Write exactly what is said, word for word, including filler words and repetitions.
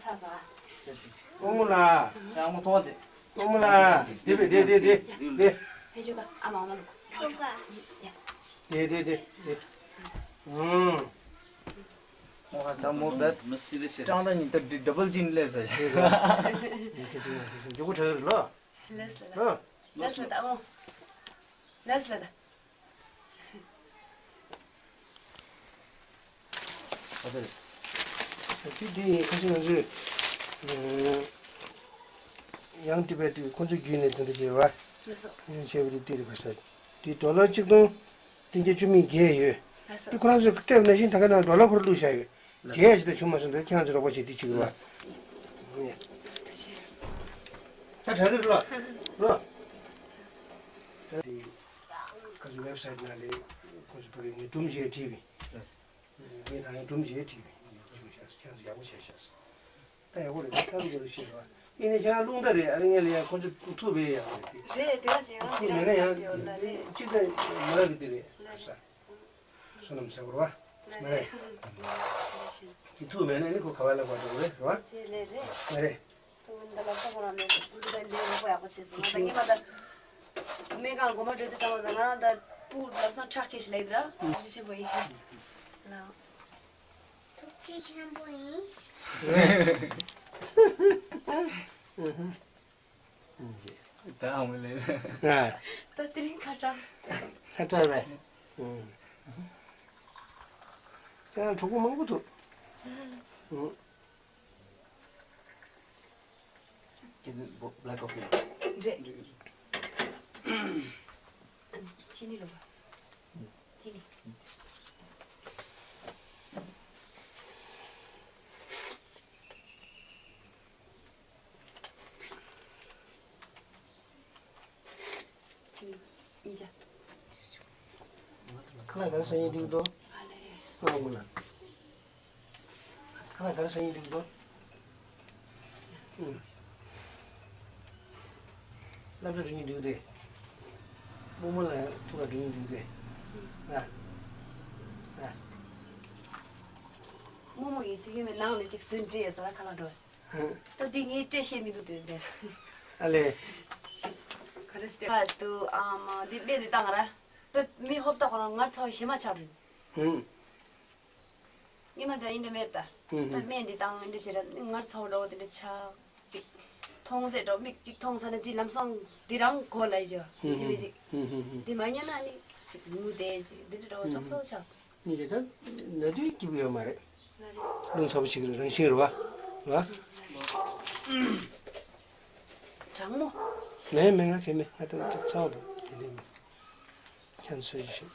ཨོ་མོ་ལ། ཨ་མོ་ཐོག་དེ། ཨོ་མོ་ལ། དེ་བས་དེ་དེ་དེ་དེ། ཧེ་ཇོ་ད་ཨ་མ་ཨ་མ་ལོ། དེ་དེ་དེ་དེ། ཨུམ། ད་མོ་བེད་མི་སི་རེ་ཆེ། ཀྲང་ད་ཉིན་ད་ཌི་ཌབ་བལ་ཇིན་ལེ་ས་ཤེ། མཇུག་གུ་ཁྲ་རེ་ལོ། ལེས་ལ། ཨ། ལེས་ལ་ད་ཨ་མོ། ལེས་ལ་ད། ཨ་ཙི། ཨ་ཙི། དེ་ཁ་ཤས་ང་ཚོས་ཡང་ཏི་བེད་ཁོ་ཚོའི་བརྒྱུད་ནས་དེ་འདྲ་བྱས་པ། ལགས་སོ། ཡང་བྱས་པ་དེ་ཏི་རི་ཁ་ཤས་དེ་ཌོ་ལར་གཅིག་སྟོང་བདུན་བརྒྱ་བཅུ་མེད་བརྒྱད་ཡོད། ལགས་སོ། དེ་ཁོ་རང་ཚོས་སྤྲད་པ་ནང་བཞིན་ད་ག་ནང་ཌོ་ལར་ཁོ་རང་བླུགས་བཞག་ཡོད། དེ་ཡང་ཅི་ལྟར་བྱུང་མ་སོང་། དེ་ཁྱེད་རང་ཚོས་རོགས་པ་བྱེད་དེ་གཅིག་རེད་བ། ད་གྲ་སྒྲིག་རོགས། རོགས། ད་དེ་ཁ་ཚོ་ཝེབ་སའིཊ་ནང་ལས་ཁོ་ཚོ་ཕ་གི་ངས་སྒྲུང་བྱས་བྲིས་པ་ཡིན། ངས་རང་ཡང་སྒྲུང་བྱས་བྲིས་པ་ཡིན། ཁྱེད་ཚོ་ཡག་པོ་བྱས་ཤག་ད་ཡག་པོ་རེད། ད་ཁ་ཚོ་ཁྱེད་ཚོ་ཤེས་རོགས། ཡིན་ནའི་ཁྱེད་རང་རླུང་རྟ་རེད། ཨ་ནི་ངས་ལ་ཡང་ཁོ་ཚོ་ཐུག་པའི་ཡག་པོ་རེད། རེད། དེ་ག་ཅིག་ཡང་ཐུག་མེད་ན་ཡང་གཅིག་ད་མ་རག་གི་དེ་རེད། བསོད་ནམས་ཟེར་བ་རེད་བ། ལགས་རེད། དེ་ཐུག་མེད་ན་ནི་ཁོ་ག་བ་ལ་བ་འགྲོ་གི་རེད་བ། ཅེས་ལས་རེད། ལགས་རེད། ད་ལྟ་ལབ་ས་ཁོ་རང་ནས་ཀུན་སློང་ལས་རོགས་པ་ཡག་པོ་བྱས་སོང་། ང་ད་ངས་མ་ད་སྨན་ཁང་སྒོ་མ་འགྲོ་དུས་ཙམ་པ་ད་ང་རང་ད་སྤུ་ལམ་སང་ཁྲག་སྐྱེ་ཞིག་ལས་དེ་ར་ཐུགས་རྗེ་ཆེན་པོ་ཡིན། ལགས། ཐུགས་རྗེ་ཆེན་པོ་ཡིན། ད་ཨ་མ་ལེ། ཨ། ད་དེ་རིང་ཁ་གྲགས། ཁ་གྲགས་རེད། ཨུམ། ཁྱེད་རང་གྲོགས་པོ་མང་པོ་འདུག་ཨུམ། ཁྱེད་ཚོ་བོ་བྷ་ལེག་ཀོ་ཕི་རེད། ཅི་ནི་ལོ། ཅི་ནི། ཅི་ནི། ཨིན་ཅ། ཁ་ལག་ག་རེ་ཟ་སྙིང་འདོད་འདུག་ཨ་ལེ། ཨ་མོ་ལ། ཁ་ལག་ག་རེ་ཟ་སྙིང་འདོད་འདུག་ཨུམ། སློབ་གྲྭ་འགྲོ་སྙིང་འདོད་དེ། རྨོ་མོ་ལ་ཐུག་ག་འགྲོ་སྙིང་འདོད་དེ། ཨ། ཨ། རྨོ་མོ་ཡིས་དུས་ཡུན་མའི་ནང་ནས་ཅིག་ཟིན་བྲིས་ཡོད་ས་ལ་ཁ་ལག་འགྲོ། ཨ། ད་འདི་ངས་སྤྲད་ཤེས་མི་འདུག་དེ་འདྲ། ཨ་ལེ། ག་རེ་སྤྲད་ཕ་ཞིག་འདུག་ཨ་མ་འདི་སྨན་འདི་བཏང་ར། པེ་མི་ཧོབ་ཏ་ཁོ་རང་ངར་ཚ་བ་ཞེ་མ་ཆགས་རུང་། ཧུམ། ཉི་མ་དེ་ཡིན་འདྲ་མེད་ད། ཧུམ་ཧུམ། ད་སྨན་འདི་བཏང་འདི་བྱེད་ར་ངར་ཚ་བ་འདྲ་བོ་དེ་འདྲ་ཆགས། ཅིག་མཐོང་ཚད་འདྲ་བོ་མིག་ཅིག་མཐོང་ཚར་ན་འདི་ལམ་སང་འདི་རང་གོ་ལ་ཡི་ཅི་བ་ཡིན་ཅི་མིན་ཅིག་ཧུམ་ཧུམ་ཧུམ། འདི་མ་ཉན་ན་ནི་ཅིག་ངུ་བསྡད་ཅིག་འདི་འདྲ་འདྲ་བོ་ཅོག་ཙོག་ཆགས། ནི་རེད་ད། ན་དུས་སྐྱིད་པོ་ཡོད་མ་རེད། ལ་རེད། རླུང་ཚ་པོ་ཞིག་རེད། རང་བཞིན་རེད་བ། རེད་བ། གྲང་མོ། མེད་མེད། ང་བྱས་མེད། ང་ད་ཅིག་ཚ་བ་འདུག་དེ་འདྲས་མེད། ཁྱེད་ཚོས་ཞིག